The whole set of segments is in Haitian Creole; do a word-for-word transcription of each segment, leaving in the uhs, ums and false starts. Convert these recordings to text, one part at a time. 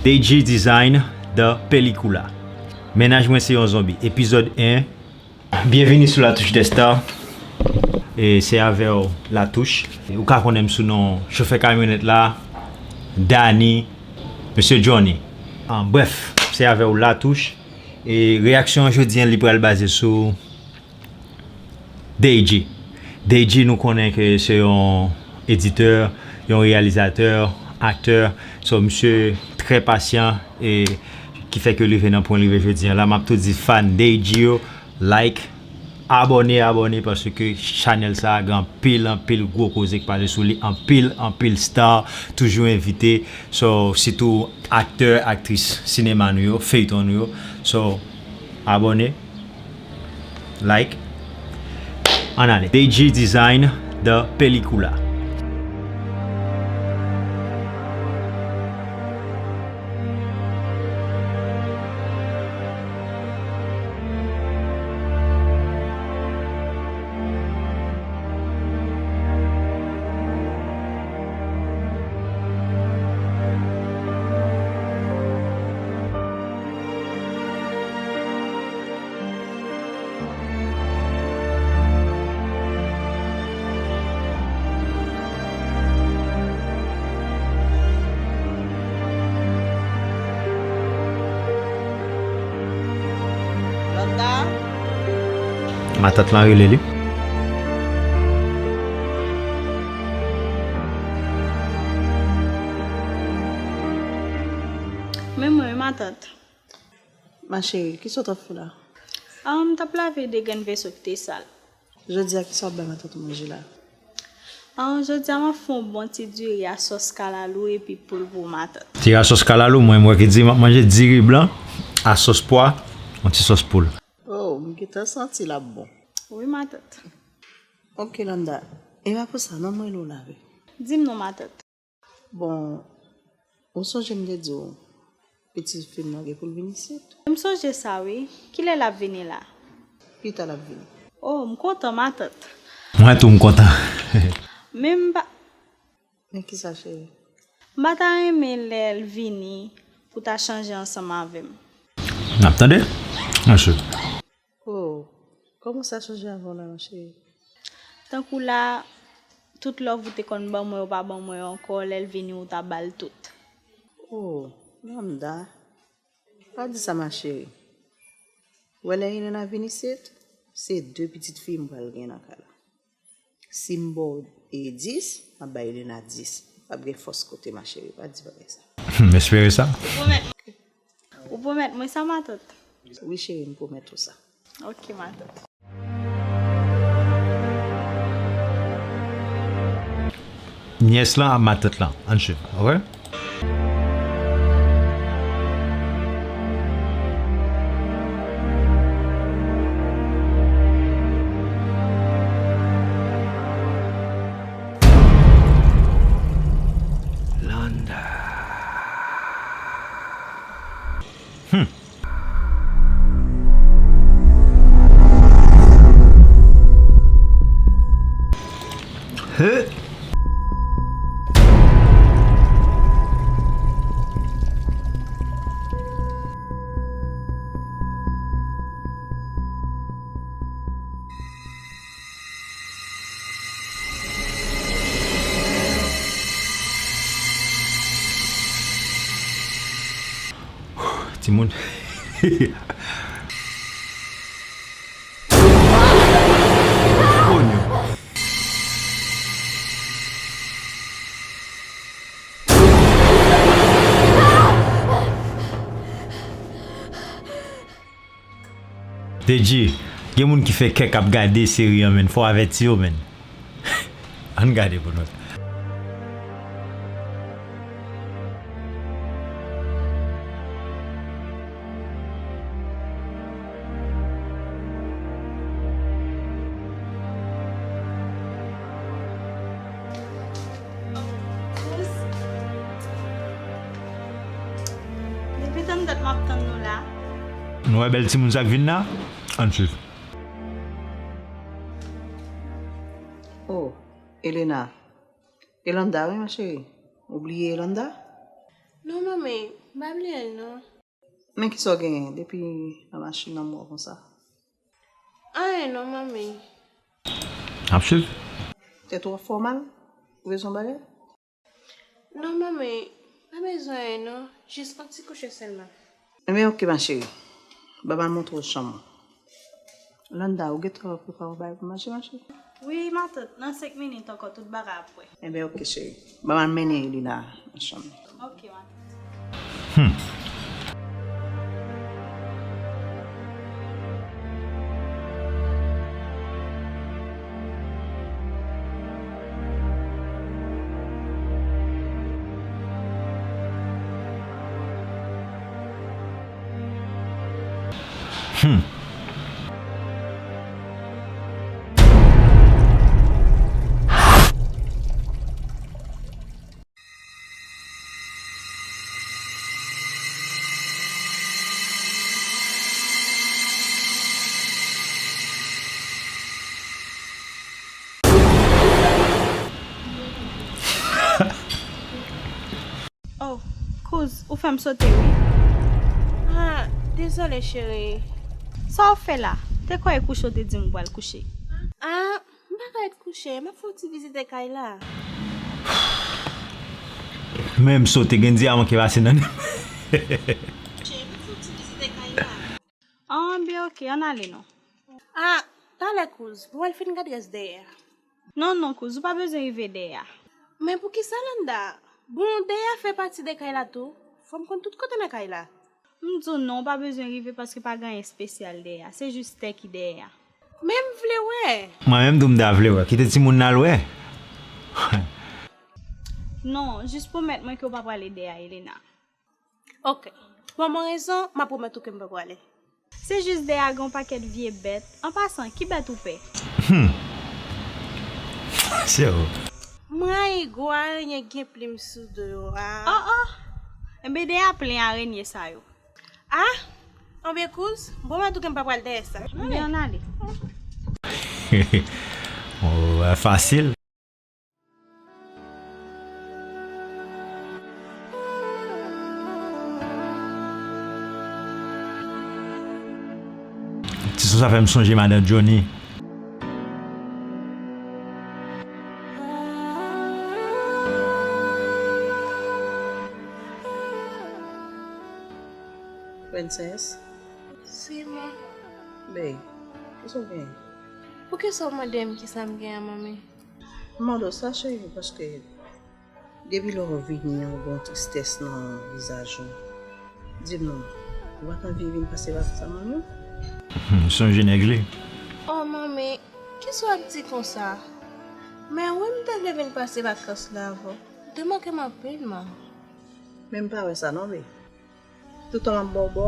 D J Design, The Película. Mennaj mwen se yon zonbi, epizòd en. Byenvini sou La Touche des Stars. E se avè w Latouch. Ou ka konnen m sou non chofè kamyonèt la, Dani, Mesye Johnny. An brèf, se avè w Latouch. E reyaksyon an jodi an, li pral baze sou Dayji. Dayji, nou konnen ke se yon editè, yon reyalizatè, aktè. So, misye trè pasyan e ki fè ke l rive nan pwen l rive jodi an la. M ap tou di fan Dayji yo, like, abòne, abòne, paske chanèl sa a gen anpil, anpil gwo koze k pale sou li, anpil, anpil star toujou envite. So, sitou aktè, aktris sinema nou yo, feyton nou yo. So, abòne, like, ann ale. Dayji Design, The Película. Matant lan rele li. Men mwen, matant. Ma chérie, kisa w t ap fè la? Ah, m t ap lave de grenn veso ki te sal. Jodi a, kisa w ap bay matant ou manje la? Ah, jodi a, m ap fè yon bon ti diri a sòs kalalou epi poul pou matant. Diri a sòs kalalou, mwen, m wè ki di m ap manje diri blan a sòs pwa, yon ti sòs poul. Oh, m gentan santi l ap bon. Wi, matant. Ok, Landa. E pa pou sa, non, m rele w la, wi. Di m non, matant. Bon, ou sonje m te di w, pitit fi m nan gen pou l vin isit? M sonje sa, wi. Kilè l ap vini la? Pita l ap vini. Oh, m kontan, matant. Mwen tou, m kontan. Men m pa... Men kisa, cheri? M pa ta renmen lè l vini pou ta chanje ansanm avè m. N ap tande? Mèsi. Oh, kòman sa chanje avè w la, ma chérie? Tankou la, tout love ou te konn ban mwen, ou pa ban mwen ankò, lè l vini, ou ta ba l tout. Oh, Landa, pa di sa, ma chérie. Wè lè Elena vin isit, se de pitit fi m pral gen nan kay la. Si m ba w, e, dis, m ap bay Elena dis. P ap gen fòs kote, ma chérie, pa di bagay sa. M espere sa. Ou pwomèt, ou pwomèt mwen sa, matant? Wi, cheri, m pwomèt ou sa. Ok, matant. Nyès lan ak matant lan, ann swiv, ok? Landa. Hmm. He. Timoun. Konyo. Dedji, gen moun ki fè kè k ap gade seri an, menn. Fò w avèti yo, menn. Ann gade pou nou. Depi tann dat m ap tann nou la. Nou wè bèl timoun sa k vin la? Ann swiv. Oh, Elena. Elanda, wi, ma chérie. Ou bliye Elanda? Non, manmi, m pa bliye l non. Men kisa w genyen depi nan machin nan m wè w konsa? Anyen non, manmi. Ap swiv. Tèt ou ap fè w mal? Ou bezwen bagay? Non, manmi, pa bezwen anyen non, jis yon ti kouche sèlman. Enben, oke, ma chérie. Ban m al montre w chanm ou. Landa, ou gentan prepare yon bagay pou manje, ma chérie? Wi, matant, nan senk minit ankò, tout bagay ap prè. Enben, oke, cheri. Ban m al mennen Elena nan chanm li. Oke, matant. Hmm. Hmm. Oh, kouz, ou fè m sote wi. Ah, dezole cheri. Sa w fè la? Te kwè e kouche w te di m ou pral kouche. Ah, m pa ka ret kouche, m ap fè yon ti vizite kay la. Men m sote, gen dyaman ki pase nan nen m. Kouche, m ap fè yon ti vizite kay la. Anben, oke, ann ale non. Ah, talè kouz, m pral fin gad rès dèyè a. Non, non, kouz, ou pa bezwen rive dèyè a. Men poukisa Landa? Bon, dèyè a fè pati de kay la tou. Fò m konn tout kote nan kay la. M di w non, ou pa bezwen rive paske pa gen anyen espesyal dèyè a. Se jis tè ki dèyè a. Men m vle wè. Mwen menm tou m ta vle wè. Kite timoun nan al wè. Non, jis pwomèt mwen ke w pa prale dèyè a, Elena. Oke. Ban mwen rezon, m ap pwomèt ou ke m pa prale. Se jis dèyè a gen yon pakèt vye bèt. An pasan, ki bèt ou pè? Hmm. Se ou. M rayi gwo arenyen k gen plim sou do yo a. Oh, oh. Enben, dèyè a plen arenyen sa yo. Ah! Anben, kouz, m pwomèt ou ke m pa pral dèyè sa. Anben, ann ale. Oh, fasil. Ti son sa fè m sonje madan Johnny. Princess. Simon. Babe, kisa w genyen? Poukisa w mande m kisa m genyen, manmi? M mande w sa, cheri, paske depi lè w vini an, w gen yon tristès nan vizaj ou. Di m non, ou pa t anvi vin pase vakans ak manmi w? Hmm, sonje nèg li. Oh, manmi, kisa w ap di konsa? Men wi, m te vle vin pase vakans la avè w. Ou te manke m anpil, ma. Men m pa wè sa non, babe. Toutan m ap ba w bò,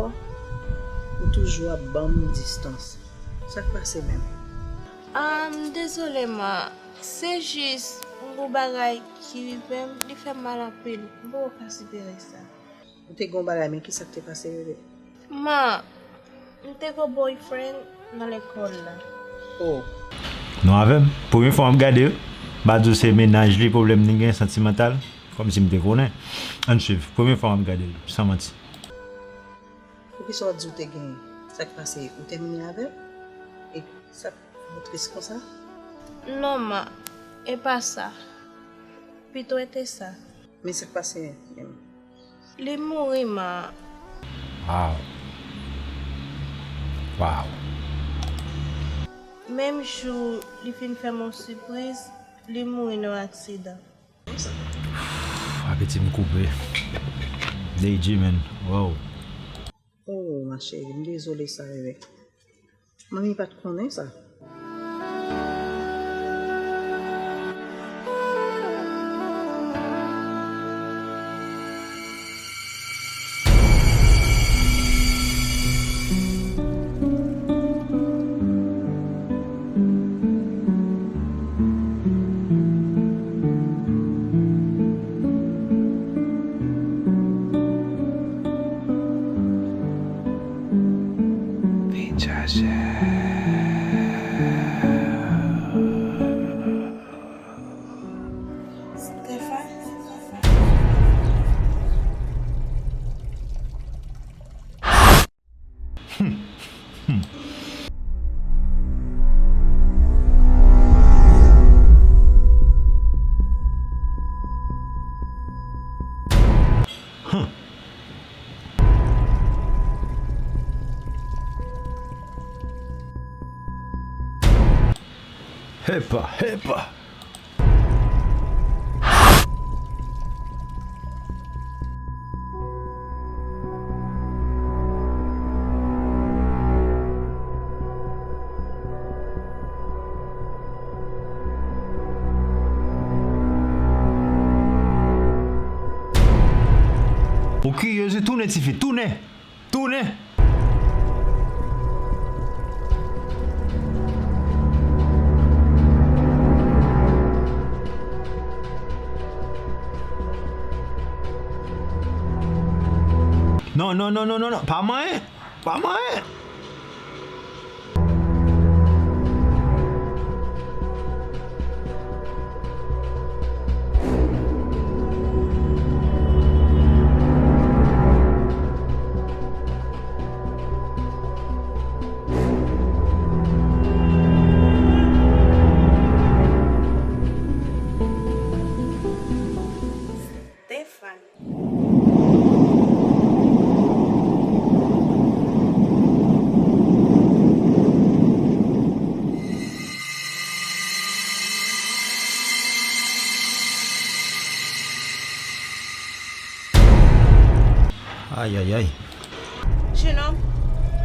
ou toujou ap ban m distans. Sa k pase menm? Ah, m dezole, ma. Se jis yon gwo bagay ki rive m, li fè m mal anpil. M poko ka sipere sa. Ou te gen yon bagay, men kisa k te pase, bebe? Ma, m te gen yon boyfriend nan lekòl la. Oh. Non, avè m. Premye fwa m ap gade l, m pa di w se mennaj li, pwoblèm li gen, santimantal. Kòmsi m te konnen. Ann swiv. Premye fwa m ap gade l, san manti. Poukisa w di w te gen sa k pase, ou tèmine avè l? E sa k fè w tris konsa? Non, ma, e pa sa. Pito e te sa. Men sa k pase menm? Li mouri, ma. Wow. Wow. Menm jou li fin fè m yon sipriz, li mouri nan yon aksidan. Apeti m koupe. Deji, man. Wow. Oh, ma chérie, m dezole sa, bebe. Manmi pa t konnen sa. Stefan? Epa, epa. Ou kiryez wi, tounen tifi, tounen! Tounen! Non, non, non, non, non, non, pa manyen! Pa manyen! Stéphane. Ayayay. Jenòm,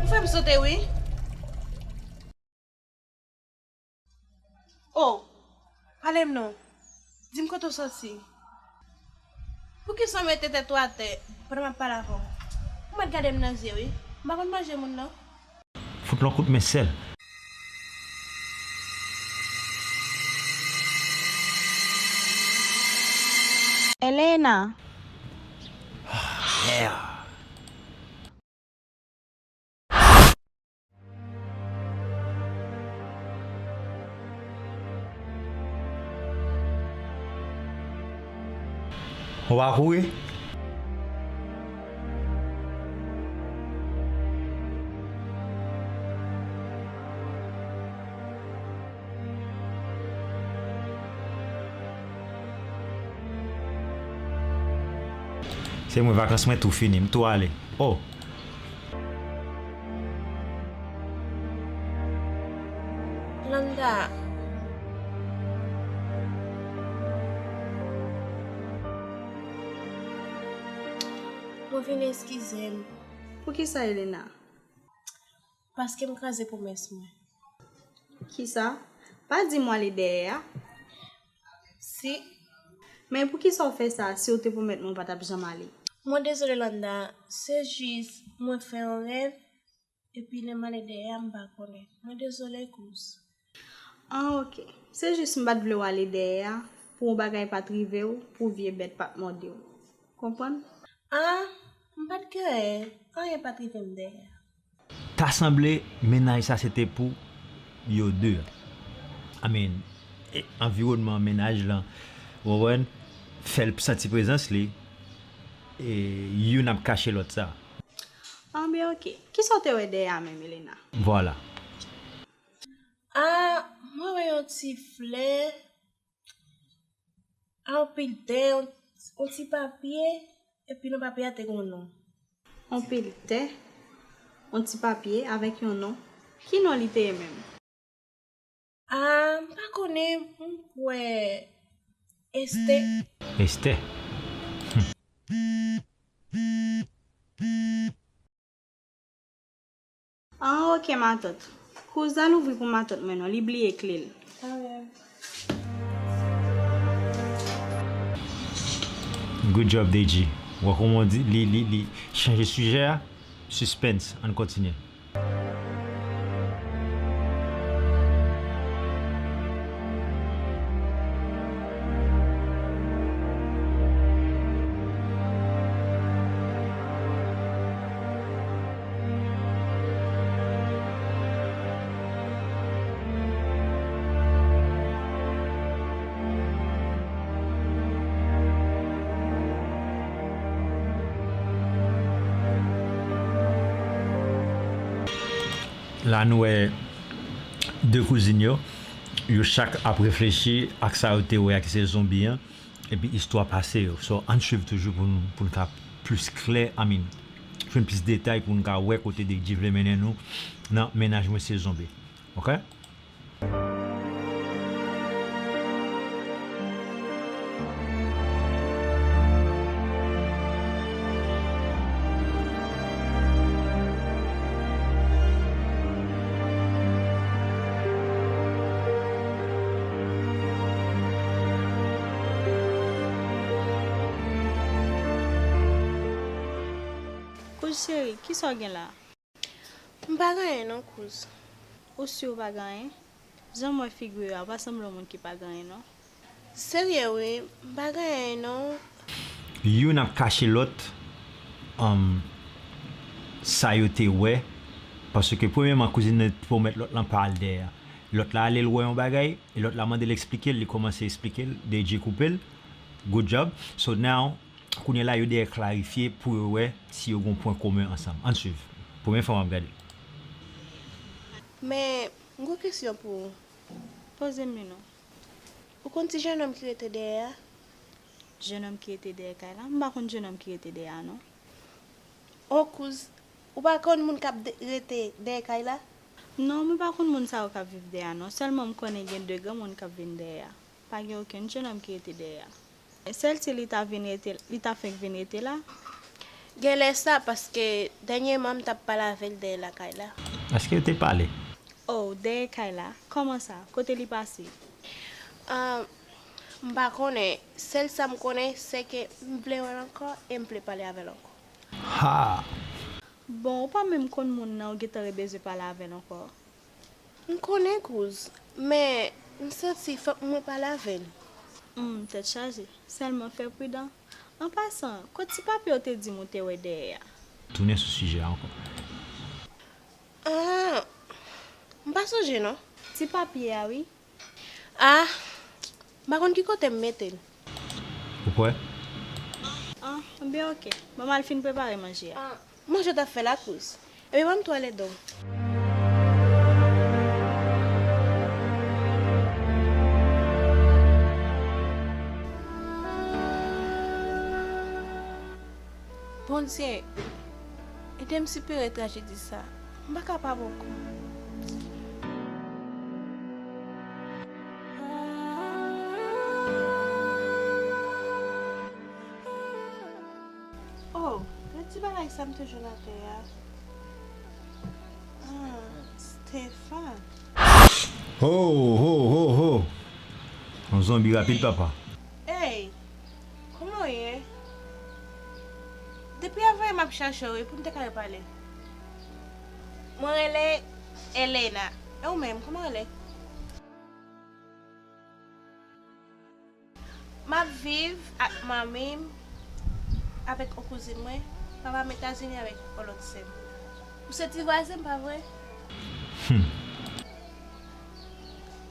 ou fè m sote wi. O, pale m non. Di m kote w sòti. Poukisa w mete tèt ou atè pandan m ap pale avè w? Ou mèt gade m nan zye wi. M pa konn manje moun non. Fout l yon kout men sèl. Elena. Ah, yeah. Ou pa kouri? Se mwen, vakans mwen tou fini, m tou ale. Oh! Landa. Mwen vin eskize m. Poukisa, Elena? Paske m kraze pwomès mwen. Kisa? Pa di m w ale dèyè a. Si. Men poukisa w fè sa si w te pwomèt mwen w pa t ap janm ale? Mwen dezole, Landa. Se jis mwen fè yon rèv, epi lè m ale dèyè a, m pa konnen. Mwen dezole, kouz. Ah, oke. Se jis m pa t vle w ale dèyè a, pou yon bagay pa t rive w, pou vye bèt pa t mòde w. Konprann? Ah, m pa t gen anyen, anyen pa t rive m dèyè a. Ta sanble mennaj sa se te pou yo de. I mean, e, anviwònman mennaj lan, ou konprann, fè l santi prezans li, e youn ap kache lòt sa. Anben, oke. Kisa w te wè dèyè a menm, Elena? Vwala. Ah, mwen wè yon ti flè. Anpil tè, yon, yon ti papye, epi nan papye a te gen yon non. Anpil tè, yon ti papye avèk yon non. Ki non li te ye menm? Ah, m pa konnen, m kwè Estè. Estè. Ah, oke, matant. Kouz, al ouvri pou matant mwen non, li bliye kle l. Good job, D J. Ou wè kòman w di, li, li, li chanje sijè a? Suspense, ann kontinye. La nou wè de kouzin yo, yo chak ap reflechi ak sa yo te wè a ki se zonbi an, epi istwa pase yo. So, ann swiv toujou pou n, pou n ka plis klè, I mean, jwenn plis detay pou n ka wè kote D J vle mennen nou nan Mennaj Mwen Sezon B. Oke? Kouz cheri, kisa w gen la? M pa gen anyen non, kouz. Ou si w pa gen anyen? Jan m wè figi w a, ou pa sanble yon moun ki pa gen anyen non. Serye wi, m pa gen anyen non. Youn ap kache lòt, um, sa yo te wè, paske premyèman kouzin nan te pwomèt lòt lan pa al dèyè. Lòt la ale l wè yon bagay, e lòt la mande l eksplike l, li kòmanse eksplike l, D J koupe l. Good job. So now, kounye a la, yo dèyè klarifye pou yo wè si yo gen yon pwen komen ansanm. Ann swiv. Premye fwa m ap gade. Men, m gon kesyon pou ou. Poze m li non. Ou konn ti jennonm ki rete dèyè a? Jennonm ki rete dèyè kay la? M pa konn jennonm ki rete dèyè a non. O kouz, ou pa konn moun k ap de- rete dèyè kay la? Non, mwen pa konn moun sa yo k ap viv dèyè a non. Sèlman m konnen gen de granmoun k ap vin dèyè a. Pa gen okenn jennonm ki rete dèyè a. Sèl si li ta vin rete, li ta fenk vin rete la. Genlè sa, paske dènyèman m t ap pale avè l dèyè lakay la. Èske yo te pale? Oh, dèyè kay la? Kòman sa? Kote li pase? Ah, m pa konnen. Sèl sa m konnen, se ke m vle wè l ankò e m vle pale avè l ankò. Ha! Bon, ou pa menm konn moun nan ou gentan rebezwen pale avè l ankò? M konnen kouz, men m santi fòk mwen pale avè l. Hmm, tèt chaje. Sèlman fè pridan. An pasan, kot ti papye w te di m ou te wè dèyè a? Tounen sou sijè a ankò. Ah, m pa sonje non. Ti papye a wi. Ah, m pa konn ki kote m mete l. Ou kwè? Ah, enben oke. Ban m al fin prepare manje a. Ah, manje w t ap fè la kouz. Epi ban m twalèt dan w. Bondye, ede m sipere trajedi sa. M pa kapab ankò. Oh, gad ti bagay sa m te jwenn atè a. Ah, Stefan. Ho, ho, ho, ho. Yon zonbi rapid, papa. Ey, kòman w ye? Depi avan yè m ap chache w wi pou n te ka repale. Mwen rele Elena. E ou menm, kòman w rele? M ap viv ak manmi m, avèk yon kouzin mwen, papa m Etazini avèk yon lòt sè m. Ou se ti vwazen m, pa vre? Hmm.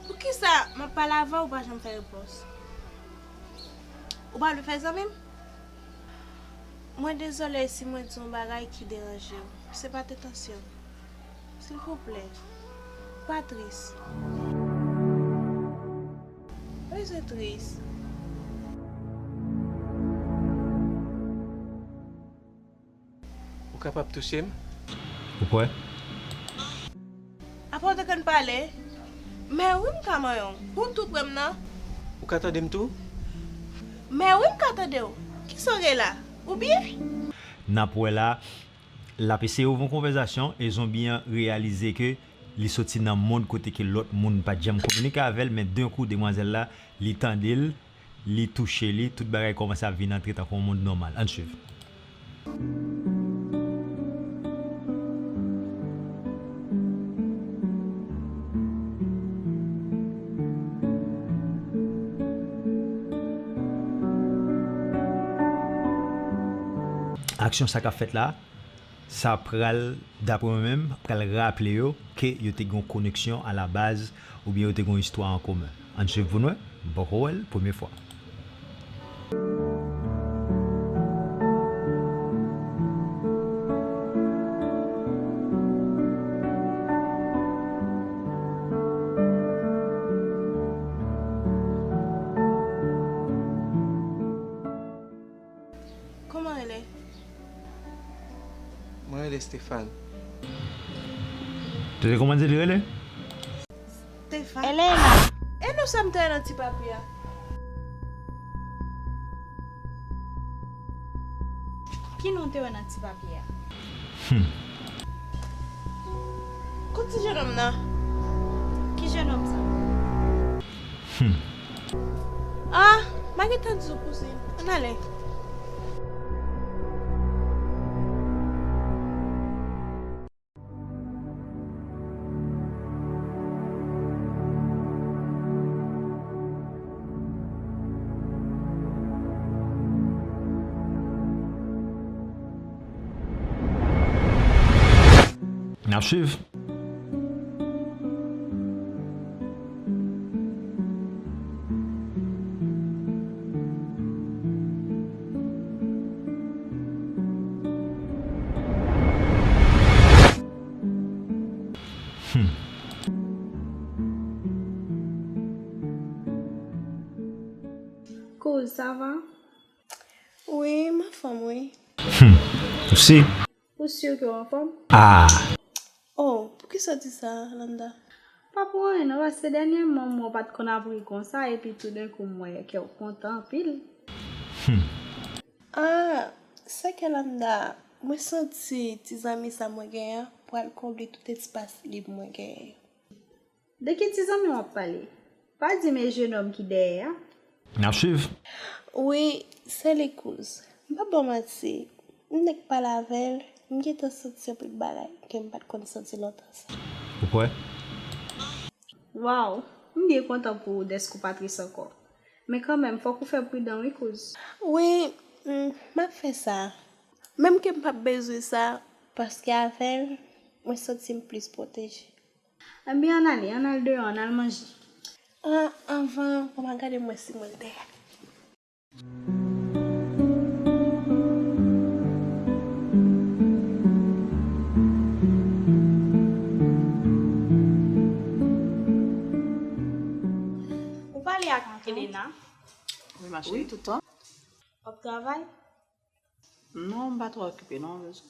Poukisa m ap pale avè w, ou pa janm fè repons? Ou pa vle fè zanmi m? Mwen dezole si mwen di yon bagay ki deranje w. Se pa t entansyon m. Silvouplè, pa tris. Pa bezwen tris. Ou kapab touche m? Ou kwè? Apa w te konn pale? Men wi, m ka manyen w. Ou tou pre m nan. Ou ka tande m tou? Men wi, m ka tande w. Kisa w gen la? Ou byen? N ap wè la, l ap eseye ouvri yon konvèsasyon e zonbi an reyalize ke li soti nan mond kote ke lòt moun pa t janm kominike avè l, men denkou demwazèl la, li tande l, li touche li, tout bagay kòmanse ap vin antre tankou yon moun nòmal. Ann swiv. Aksyon sa k ap fèt la, sa pral, dapre mwen menm, pral raple yo ke yo te gen yon koneksyon alabaz oubyen yo te gen yon istwa an komen. Ann swiv pou n wè. M poko wè l, premye fwa. Kòman rele? Mwen rele Stéphane. Tande kòman se li rele? Stéphane. Elena. E non sa m te wè nan ti papye a? Ki non w te wè nan ti papye a? Hmm. Kot ti jenòm nan? Ki jenòm sa? Hmm. Ah, m a gentan di w kouzin. Ann ale. N ap swiv. Kouz, sa va? Wi, m anfòm wi. Ou si? Ou si ke w anfòm? Ah! Oh, poukisa w di sa, Landa? Pa pou anyen non, paske dènyèman m wè w pa t konn ap ri konsa, epi toudenkou m wè kè w kontan anpil. Ah, sè Landa, mwen santi ti zanmi sa mwen genyen an pral konble tout espas lib mwen genyen yo. De ki ti zanmi w ap pale? Pa di m e jenòm ki dèyè a? N ap swiv. Wi, se li kouz. M p ap ba w manti, m nèk pale avè l, m gentan santi anpil bagay ke m pa t konn santi lontan sa. Ou kwè? Waw, m byen kontan pou ou dèske w pa tris ankò. Men kanmenm, fòk ou fè pridan wi kouz. Wi, m, m ap fè sa. Menm ke m p ap bezwen sa, paske avè l, mwen santi m plis pwoteje. Ebyen ann ale, ann al deyò, ann al manje. An, anvan, ban m al gade m wè si mwen dèyè. Ou pale ak Elena? Wi, ma cheri, tout tan. W ap travay? Non, m pa twò okipe non, bezwen.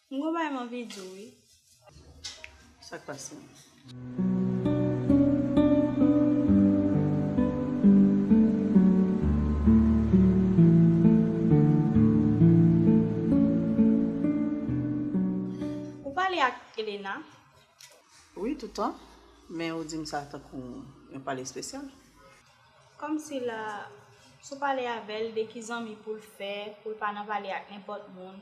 M gon bagay m anvi di w wi. Sa k pase? Ou pale ak Elena? Wi, tout tan. Men ou di m sa tankou yon pale espesyal. Kòmsi la, si w pale avè l, de ki zanmi pou l fè, pou l pa nan pale ak nenpòt moun.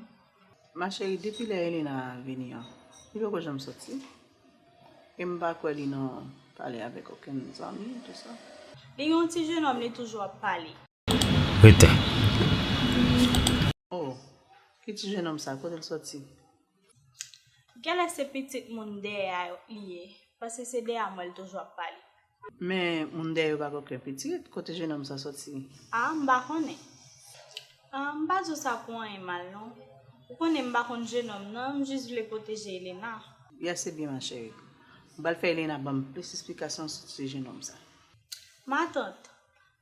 Ma cheri, depi lè Elena vini an, li poko janm soti. E m pa kwè li nan pale avèk okenn zanmi, tou sa. Li gen yon ti jenòm li toujou ap pale. Rete. Oh, ki ti jenòm sa, kote l soti? Genlè se pitit moun dèyè a li ye, paske se dèyè m wè l toujou ap pale. Men moun dèyè yo pa gen okenn pitit, kote jenòm sa soti? A, m pa konnen. A, m pa di w sa pou anyen mal non. Ou konnen m pa konn jenòm nan, m jis vle pwoteje Elena. Ya se byen ma cheri. M pral fè Elena ban m plis esplikasyon sou ti jenòm sa. Matant,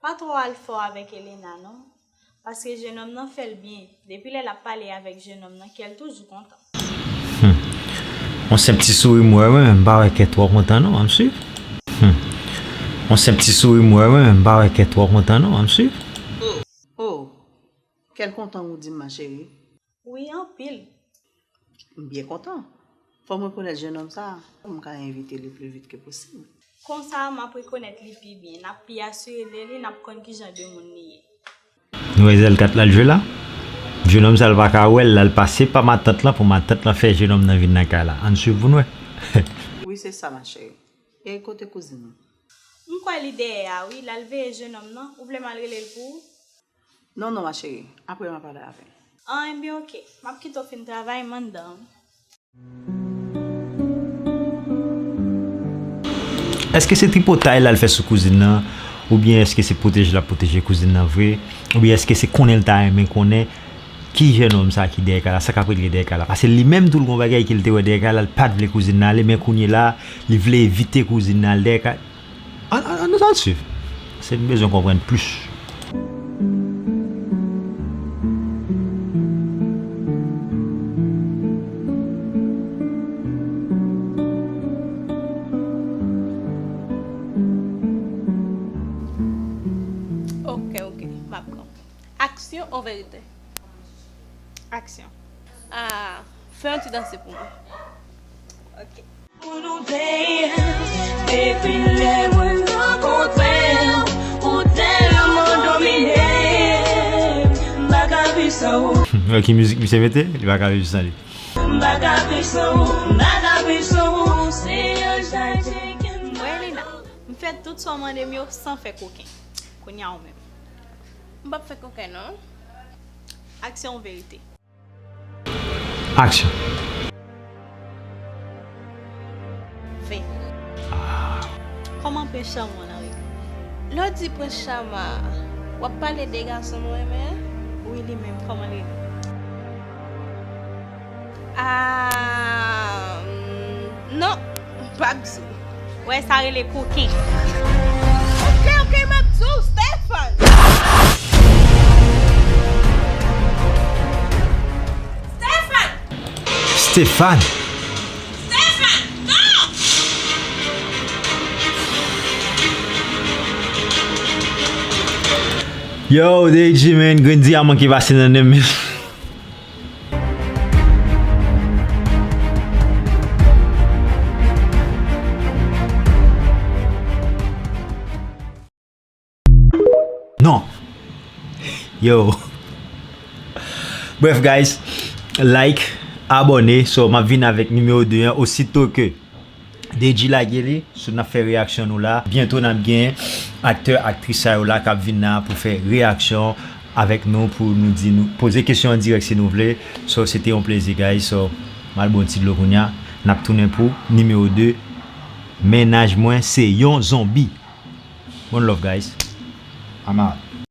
pa twò al fò avèk Elena non. Paske jenòm nan fè l byen. Depi lè l ap pale avèk jenòm nan, kè l toujou kontan. Yon senp ti souri m wè, mwen menm, m pa wè kè twò kontan non, ann swiv. Yon senp ti souri m wè, mwen menm, m pa wè kè twò kontan non, ann swiv. Oh, kè l kontan ou di m ma cheri? Wi, anpil. M byen kontan. Fò m rekonèt jenòm sa a, pou m ka envite li pli vit ke posib. Konsa, m ap rekonèt li pi byen, n ap pi asire de li, n ap konn kijan de moun li ye. Nou wè zèl kat l al jwe la? Jenòm sa l pa ka wè l, l al pase pa matant lan pou matant lan fè jenòm nan vin nan kay la. Ann swiv pou n wè. Wi, se sa, ma cheri. E kote kouzin ou? M kwè li dèyè a, wi, l al veye jenòm nan, ou vle m al rele l pou ou? Non, non, ma cheri. Apre, m a pale avè l. An, ebyen, oke. M ap kite w fin travay, m anndan. Èske se tripotay l al fè sou kouzin nan? Oubyen èske se pwoteje l ap pwoteje kouzin nan vre? Oubyen èske se konnen l ta renmen konnen ki jenòm sa ki dèyè kay la? Sa k ap regle dèyè kay la? Paske li menm tou l gon bagay ke l te wè dèyè kay la, l pa t vle kouzin nan ale, men kounye la, li vle evite kouzin nan al dèyè kay. Ann, ann, ann, ann al swiv. Se m bezwen konprann plis. Yon verite. Aksyon. Ah, fè yon ti danse pou mwen. Ok. Pou nou veye, depi lè mwen rankontre w, ou tèlman domine m, m pa ka viv san ou. Wè ki mizik misye mete, li pa ka viv san li. M pa ka viv san ou, m pa ka viv san ou, se yon jaden. Wè Lina, m fè tout sa w mande m yo san fè koken. Kounye a ou menm. M p ap fè koken non. Aksyon ou verite? Aksyon. Ven. Kòman Prens Chama w nan rele? Lè w di Prens Chama, w ap pale de gason m renmen an? Wi, li menm, kòman li rele? Ah, mm, non, m p ap di w. Wè, sa rele koken. Ok, ok, m ap di w, Stéphane. Stéphane! Stéphane. Stéphane, non! Yo, D J, man, grenn diyaman ki pase nan nen m, man. Non. Yo. Bref, guys, like, abòne. So, m ap vin avèk nimewo de an osito ke D J lage li. So, n ap fè reyaksyon nou la. Byento, n ap gen aktè, aktris sa yo la k ap vin la pou fè reyaksyon avèk nou, pou nou di nou, poze kesyon an dirèk si nou vle. So, se te yon plezi, guys. So, m al bwè yon ti dlo kounye a. N ap tounen pou nimewo de. Mennaj mwen se yon zonbi. One love, guys. I'm out.